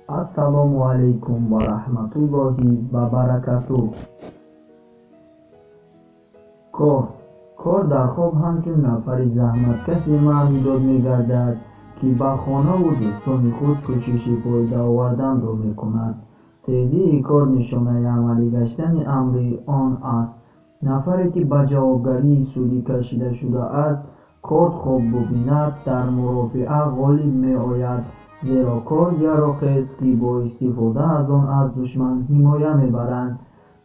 Ассалому алайкум ва раҳматуллоҳи ва баракатуҳ. Кор. Кор дар хоб ҳамчун нафари заҳматкаше маънидод мегардад, ки ба хонаву дӯстони худ кӯшиши фоида оварданро мекунад. Тезии кор нишонаи амалӣ гаштани амри он аст. Нафаре, ки ба ҷавобгарии судӣ кашида шудааст, корд хоб бубинад, дар мурофиа ғолиб меояд, зеро корд яроқест, ки бо истифода аз он аз душман ҳимоя мебаранд.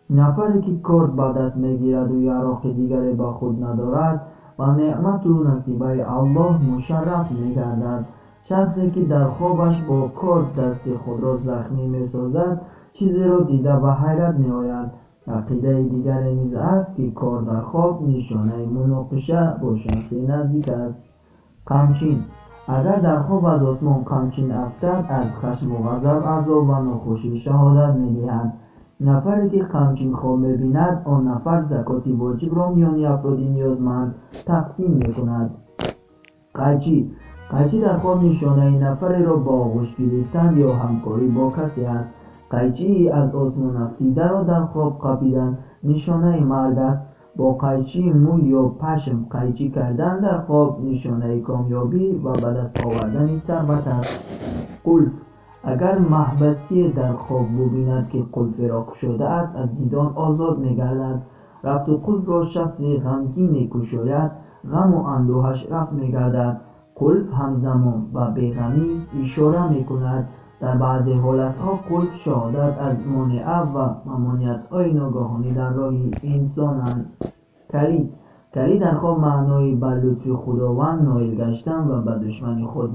Нафаре, ки корд ба даст мегираду яроқи дигаре ба худ надорад, ба неъмату насибаи Аллоҳ мушарраф мегардад. Шахсе, ки дар хобаш бо корд дасти худро захмӣ месозад, чизеро дида ба ҳайрат меояд. Ақидаи дигаре низ аст, ки кор дар хоб нишонаи муноқиша бо шахси наздик аст. Қамчин. Агар дар хоб аз осмон қамчин афтад, аз хашму ғазаб, азоб ва нохушӣ шаҳодат медиҳад. Нафаре, ки қамчин хоб мебинад, он нафар закоти воҷибро миёни афроди ниёзманд тақсим мекунад. Қайчӣ. Қайчӣ дар хоб нишонаи нафареро ба оғӯш гирифтан ё ҳамкорӣ бо касе аст. Қайчии аз осмон афтидаро дар хоб қапидан нишонаи марг аст. Бо қайчии мӯй ё пашм қайчӣ кардан дар хоб нишонаи комёбӣ ва ба даст овардани сарват аст. Қулф. Агар маҳбасие дар хоб бубинад, ки қулферо кушодааст, аз зиндон озод мегардад. Рафту қулфро шахси ғамгине кушояд, ғаму андӯҳаш рафт мегардад. Қулф ҳамзамон ба беғамӣ ишора мекунад. Дар баъзе ҳолатҳо қулф шаҳодат аз монеа ва мамониятҳои ногаҳонӣ дар роҳи инсонанд. Калид. Калид дар хоб маънои ба лутфи Худованд ноил гаштан ва ба душмани худ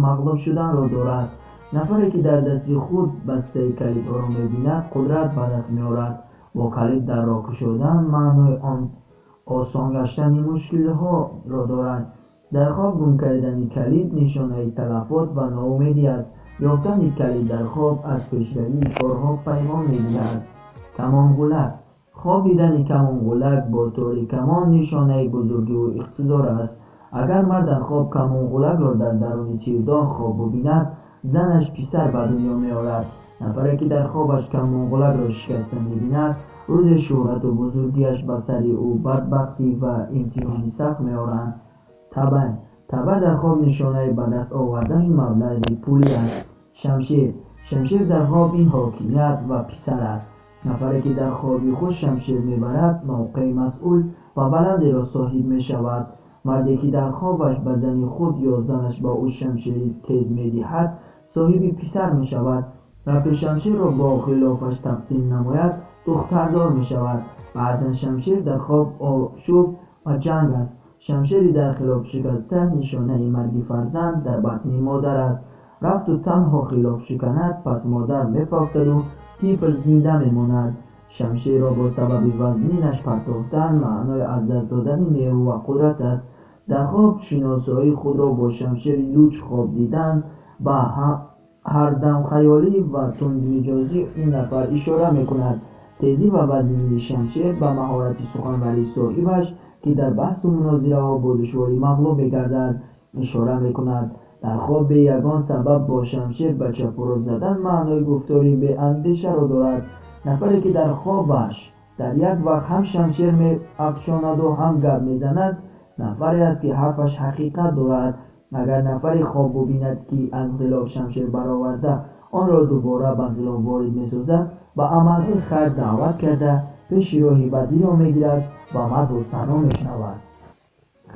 мағлуб шуданро дорад. Нафаре, ки дар дасти худ бастаи калидҳоро мебинад, қудрат ба даст меорад. Бо калид дарро кушодан маънои он осон гаштани мушкилҳоро дорад. Дар хоб гум кардани калид нишонаи талафот ва ноумедӣ аст. Ёфтани калид дар хоб аз пешравии корҳо паймон медиҳад. Камонғулак. Хоб дидани камонғулак бо тори камон нишонаи бузургиву иқтидор аст. Агар мард дар хоб камонғулакро дар даруни тирдон хоб бубинад, занаш писар ба дунё меорад. Нафаре, ки дар хобаш камонғулакро шикаста мебинад, рӯзе шӯҳрату бузургиаш ба сари ӯ бадбахтӣ ва имтиҳони сахт меоранд. Табар. Табар дар хоб нишонаи ба даст овардани маблағи пулӣ аст. Шамшер. Шамшер дар хоб ин ҳокимият ва писар аст. Нафаре, ки дар хоби худ шамшер мебарад, мавқеи масъул ва баландеро соҳиб мешавад. Марде, ки дар хобаш ба зани худ ё занаш ба ӯ шамшери тез медиҳад, соҳиби писар мешавад. Рафту шамшерро бо хилофаш тақсим намояд, духтардор мешавад. Баъзан шамшер дар хоб ошӯб ва ҷанг аст. Шамшери дар хилоф шикаста нишонаи марги фарзанд дар батни модар аст. Рафту танҳо хилоф шиканад, пас модар мефавтаду тифл зинда мемонад. Шамшерро бо сабаби вазнинаш партофтан маънои аз даст додани нерӯ ва қудрат аст. Дар хоб шиносоии худро бо шамшери луч хоб дидан ба ҳардамхаёлӣ ва тундмиҷозии ин нафар ишора мекунад. Тезӣ ва вазнинии шамшер ба маҳорати суханварии соҳибаш, ки дар баҳсу мунозираҳо бо душворӣ мағлуб мегардад, ишора мекунад. Дар хоб бе ягон сабаб бо шамшер ба чапу рост задан маънои гуфтори беандешаро дорад. Нафаре, ки дар хобаш дар як вақт ҳам шамшер меафшонаду ҳам гап мезанад, нафаре аст, ки ҳарфаш ҳақиқат дорад. Агар нафаре хоб бубинад, ки аз ғилоф шамшер бароварда, онро дубора ба ғилоф ворид месозад, ба амалҳои хайр даъват карда, пеши роҳи бадиро мегирад ва мадҳу сано мешунавад.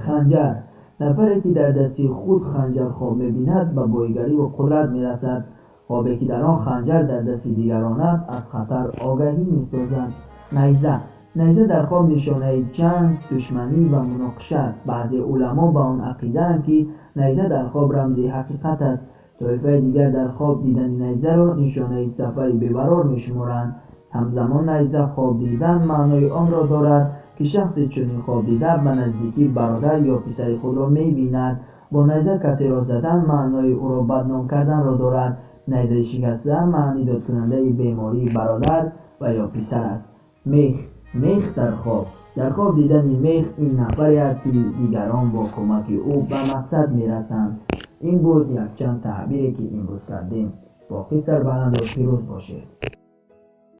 Ханҷар. Нафаре, ки дар дасти худ ханҷар хоб мебинад, ба боигариву қудрат мерасад. Хобе, ки дар он ханҷар дар дасти дигарон аст, аз хатар огаҳӣ месозад. Найза. Найза дар хоб нишонаи ҷанг, душманӣ ва муноқиша аст. Баъзе уламо ба он ақидаанд, ки найза дар хоб рамзи ҳақиқат аст. Тоифаи дигар дар хоб дидани найзаро нишонаи сафари бебарор мешуморанд. Ҳамзамон найза хоб дидан маънои онро дорад, ки шахси чунин хоб дида ба наздикӣ бародар ё писари худро мебинад. Бо найза касеро задан маънои ӯро бадном карданро дорад. Найзаи шикаста маъни додкунандаи бемории бародар ва ё писар аст. Мех. Мех дар хоб. Дар хоб дидани мех ин нафаре аст, ки дигарон бо кӯмаки ӯ ба мақсад мерасанд. Ин буд якчанд таъбире, ки имрӯз кардем. Боқӣ сарбаланду пирӯз бошед.